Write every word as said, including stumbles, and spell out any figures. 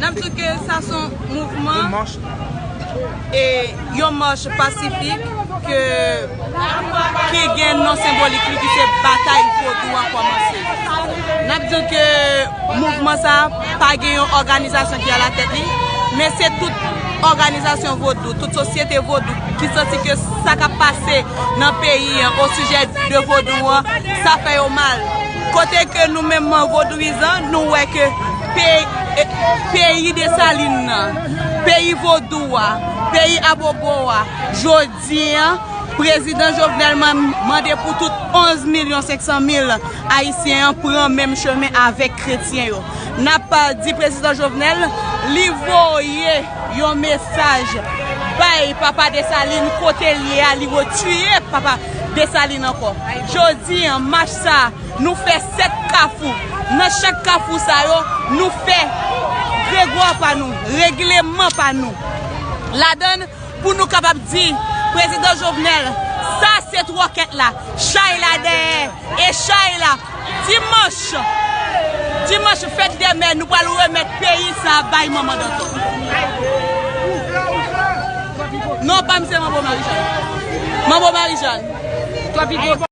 Paske sa se yon mouvman e yon mach pasifik ke, ki gen non senbolik li ki se batay vodou an kòmanse. N ap di ke mouvman sa pa gen yon òganizasyon ki alatèt li, men se tout òganizasyon vodou, tout sosyete vodou ki santi ke sa k ap pase nan peyi an osijè de vodou an, sa fè yo mal. Kote ke nou menm vodouyizan, nou wè ke peyi, peyi Desalin nan, peyi vodou a, peyi abobo a, jodi an, prezidan Jovenel man- mande pou tout onz milyon senk san mil Ayisyen an pran menm chemen avèk kretyen yo. N ap di prezidan Jovenel, li voye yon mesaj bay papa Desalin kote l ye a, li retire papa Desalin ankò. Jodi an, mach sa, nou fè sèt kafou. Nan chak kafou sa yo, nou fè gregwa pa nou, regleman pa nou. Ladann, pou nou kapab di prezidan Jovenel, sa se twòkèt la, chay la dèyè, e chay la, dimanch, dimanch fèt dè mè, nou pral remèt peyi sa bay manman Danton. Non pa m se Manbo Marijàn. Manbo Marijàn.